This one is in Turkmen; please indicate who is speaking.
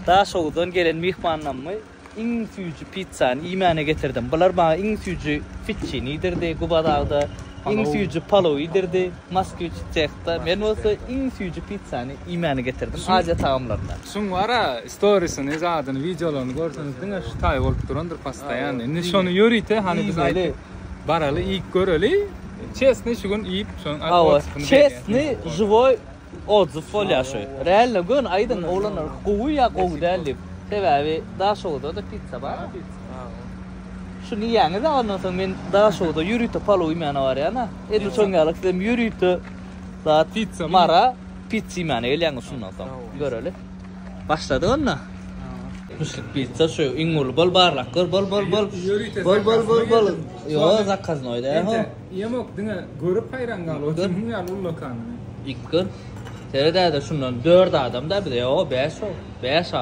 Speaker 1: Daşoguzdan gelen myhmanlarymy iň süýji pizzany iýmäne getirdim. Bular maňa iň süýji fitçini iýdirdi Gubadagda, iň süýji palow iýdirdi Moskwiç sehda. Men bolsa iň süýji pizzany iýmäne getirdim Aziýa tagamlaryndan.
Speaker 2: Şuň bara storisini zadyny wideolaryny görseňiz diňe şu taý bolup durandyr postoýanny. Indi şony ýörite hany biz aýtdyk baraly iýip göreli. Çesny şu gün iýip şonuň
Speaker 1: otzywyny berýäs. Çesny žiwoý Otzyw bolýar şu. Realno göni aýdyň oglanlar gowy ýa gowy däl diýip. Sebäbi Daşoguzda-da pizza bar. Şuny iýäňiz-ä ondan soň men Daşoguzda ýörite palow iýmäne barýan-a. Edil şoň ýaly sizem ýörite zat Mara pizza iýmäne gelýäňiz şundan soň. Göreli. Başladyk onda. Müşlik pizza şu iň uly bol barlap gör bol bol bol. Bol bol bol bol. Ýo zakaznoý däl ho.
Speaker 2: Iýemok diňe görüp haýran galyp otyryn muň ýaly ullakanyny.
Speaker 1: Iýip gör. Seret häzir şundan dört adam da bize ýo bäş ol. Bäş adam.